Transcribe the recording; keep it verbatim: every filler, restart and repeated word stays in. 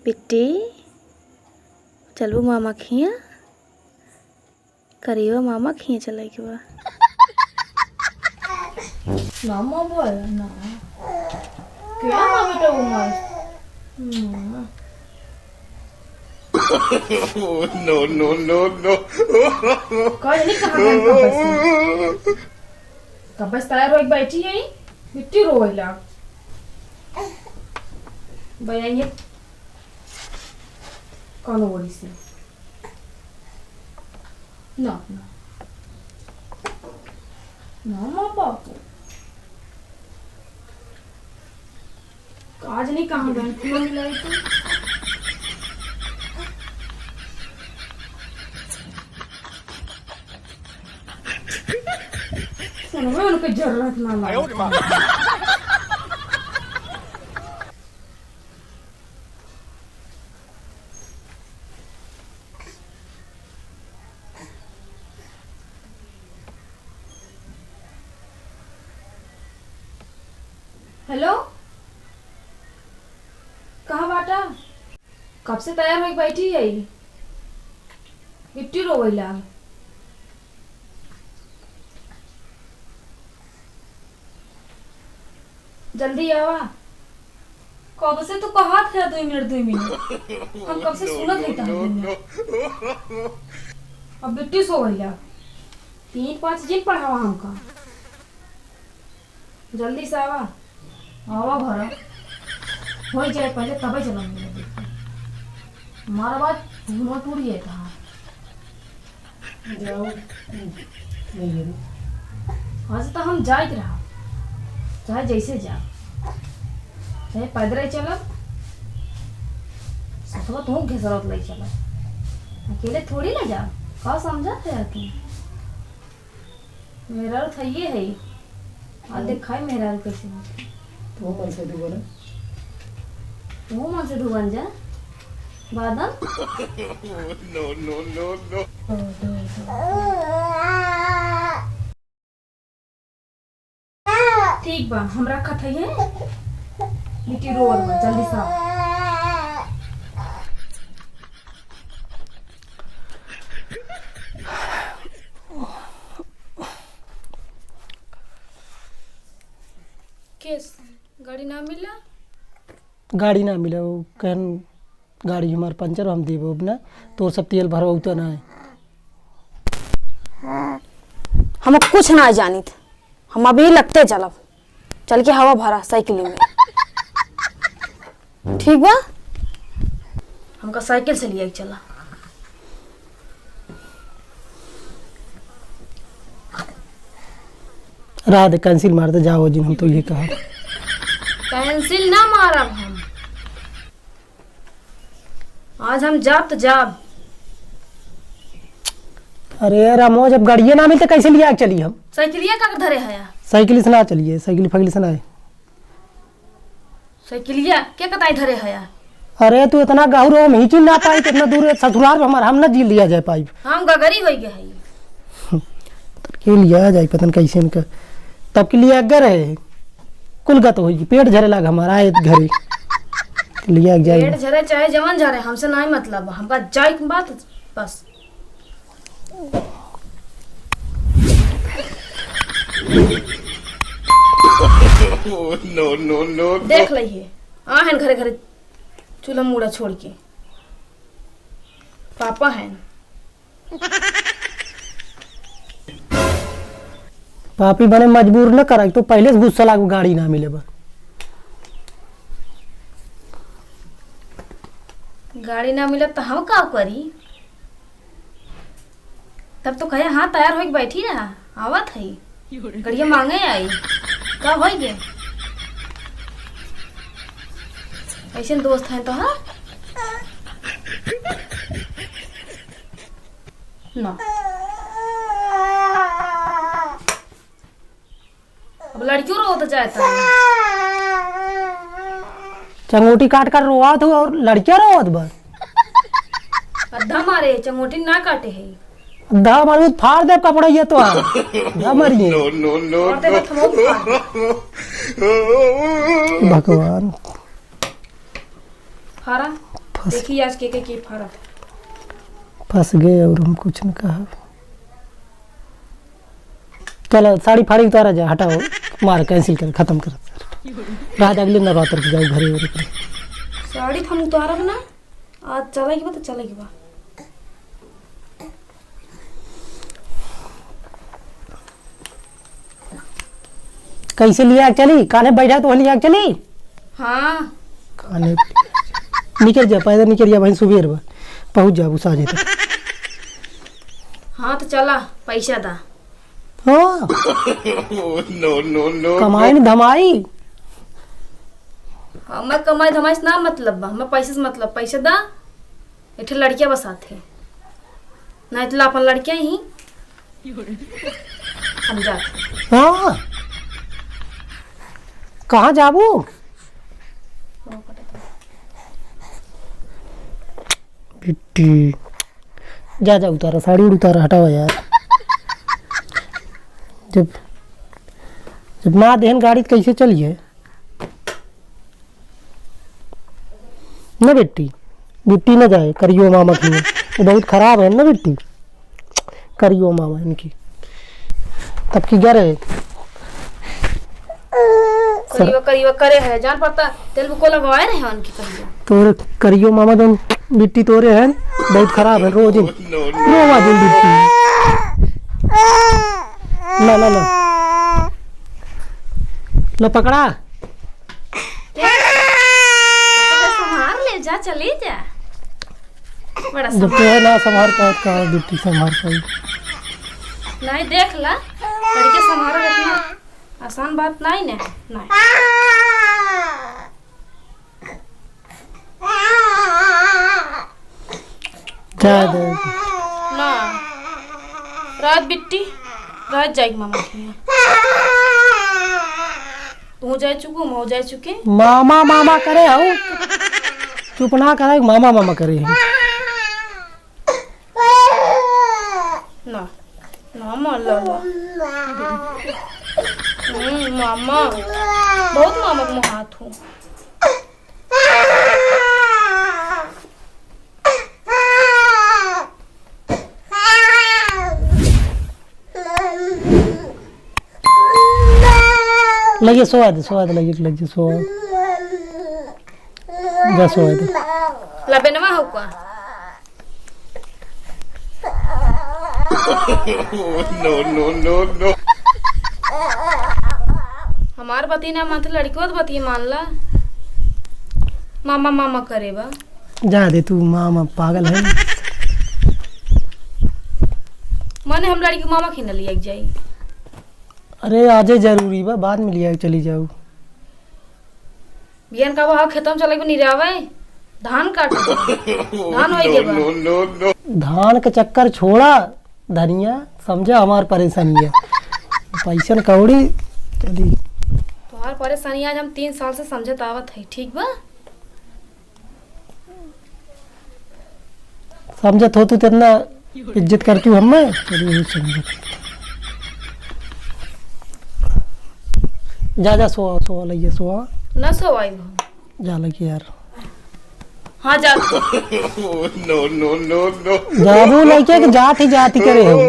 बिट्टी, चलबू मामा खिया? करियो मामा खिया चले के बा। ना मामा, ना। क्या ना बेटा, वो मस्त। ना। No, no, no, no। कल नहीं कहा गया कब से? कब से तैयार होके बैठी है, बिट्टी रोवेला। बजाइए। कौन बोली से? ना, ना। ना, माँ बाप। आज नहीं कहाँ गए, फोन मिलाई तो। सुनबे उनके जरूरत ना लगे। हेलो, कहाँ बाटा? कब से तैयार होके बैठी है, बिट्टी रोवेला। जल्दी आवा। कब से तू कहत है दुई मिनट, दुई मिनट। हम कब से सुनत है तहर दिन में। अब बिट्टी सो गइला। तीन पाँच जिन पढ़ावा हमका। जल्दी से आवा। आवा घर। हो जाए पहले तबे चला मिला देखा। हमारा बात धुआं टूट जाए तहार। जाओ, नहीं है। आज तो हम जाइत रहा, चाहे जैसे जाओ, चाहे पैदल ही चलब, ससुरा तू घेसरत ले चलब, अकेले थोड़ी ना जाओ। का समझत है तू? मेहरारू थइये है। आ देखाई मेहरारू कैसे होती। तू मन से तू बोला। तू मन से तू बन जा। बादल। No, no, no, no। दो, दो, दो। ठीक बा, हम रखत हई है। बिट्टी रोवत बा, जल्दी से आओ। केस गाड़ी ना मिला? गाड़ी ना मिला, वो कहन गाड़ी हमार पंचर, हम देबो अब ना, तोर सब तेल भरवा उतना है। हम कुछ ना जानित, हम अभी लगते चलब, चल के हवा भरा साइकिल में। ठीक बा, हमका साइकिल से लिया के चला। रहा दे, कैंसिल मार दे, जाओ जिन, हम तो ये कहा। कैंसिल ना मारब हम, आज हम जाब तो जाब। अरे रामो, जब गाड़िए ना मिलते कैसे लिया के चली हम? साइकिलिया का धरे हया? साइकिल से ना चलिए, साइकिल फाइकिल से ना है। साइकिलिया के कताई धरे हया? अरे तू इतना गहुर हो, हम हिची ना पाई, कितना दूर है ससुराल में हमार, हम ना जी लिया जाए पाई। हम गगरी होई गए हई। के लिया जाए पता न कैसे इनका, तब के लिए अगर है कुल गत होई, पेट झरे लाग हमारा आए घरे। लिया जाए। पेट झरे चाहे जवन झरे, हमसे नहीं मतलब, हमका जाए के बात बस। No, no, no, no। देख लइहे, आ हैं घरे घरे चूल्हा मूड़ा छोड़ के। पापा हैं। पापी बने मजबूर न करे, तो पहले से गुस्सा लागू गाड़ी ना मिले बा। गाड़ी ना मिले तो हम का करी? तब तो कहे, "हाँ, तैयार होके बैठी रहा, आवत है, गड़िया मांगे आई।" का होई गे? ऐसे दोस्त हैं तो, हाँ ना। अब लड़कियों रोवत जाता है। चंगोटी काट कर रोवत हो और लड़कियां रोवत बा। अद्धा मारे, चंगोटी ना काटे है। अद्धा मारे, फाड़ दे कपड़ा ये तो है। अद्धा मारिए। No, no, no, और दे no। बत हम फाड़ दे। भगवान। फारा, फंस देखी आज के, के, के फारत। फंस गए और हम कुछ न कहा। चलो, साड़ी फाड़ी उतारा जा, हटाओ, मार, cancel कर, खतम कर। रात अगले नवरात्र के जाओ घरे, घरे। साड़ी त हम उतारब ना, आज चले के बा त चले के बा। कैसे लिया चली? कान्हे बैठा तो लिया चली? हाँ। कान्हे निकल जा, पैदल निकल जा, वहीं सुबेर बा, पहुँच जाबू साँझे तक। हाँ, तो चला, पैसा दा। हाँ। No, no, no, कमाई न धमाई। हमें कमाई धमाई से ना मतलब बा, हमें पैसे से मतलब, पैसे दा। एक ठे लड़किया बा साथे, नहीं तो ला अपन लड़किया ही। हम जाते। हाँ, कहाँ जाबू? बिट्टी, जा, जा, उतारा, साड़ी उड़ी उतारा, हटावा यार। जब, जब ना देहन गाड़ी, तो कैसे चलिए? ना बिट्टी, बिट्टी ना जाए करियो मामा की, वो बहुत खराब है ना बिट्टी, करियो मामा इनकी। तब की गर है। करियो, करियो करे है, जान पड़ता, तेल को लगवाए रहे हैं उनकी करियो। तोरे करियो मामा जन बिट्टी तोरे हैं, बहुत खराब है, रोज ही रोवा दिन बिट्टी। ना, ना, ना। लो पकड़ा। संभार ले जा, चली जा। बड़ा जब संभार। तोहे ना संभार पावत, कहाँ बिट्टी संभार पाई? नहीं, देख ला, लड़के संभारो, इतना आसान बात नहीं ने, नहीं। जा दे। ना। रात बिट्टी, रात जाएगी मामा के यहाँ। तू जाए चुकू, मैं जाए चुके। मामा, मामा करे हऊ। चुप ना करे, मामा, मामा करे हऊ। ना, मामा, ला, ला। हम्म, मामा। बहुत मामा के मुँह हाथ हूँ। लगे सोवा दे, सोवा दे, लगे, लगे सोवा। जा सोवा दे। लबेनवा हो का? No, no, no, no। हमार बती ना मान तो लड़कियों तो बती मान ला। मामा, मामा करे बा। जा दे तू, मामा पागल है। माने हम लड़की मामा के न लिया के जाई। अरे आजे जरूरी बा, बाद में लिया के चली जाऊ। बिहान का बा खेतम चले के निरावे, धान काट, धान होई के बा। No, no, no। धान के चक्कर छोड़ा, धनिया, समझा हमार परेशानिया। पैसन कौड़ी चली। तुम्हार परेशानी आज हम तीन साल से समझत आवत है, ठीक बा? समझत हो तू, तेतना इज्जत कर तू हमें, चलिए, समझत। जा, जा, सो, सो, लइए, सो। ना सो आई हम। जा लइए यार। हाँ, जा। No, no, no, no। जाबू लइके के जात ही, जात ही करे हो।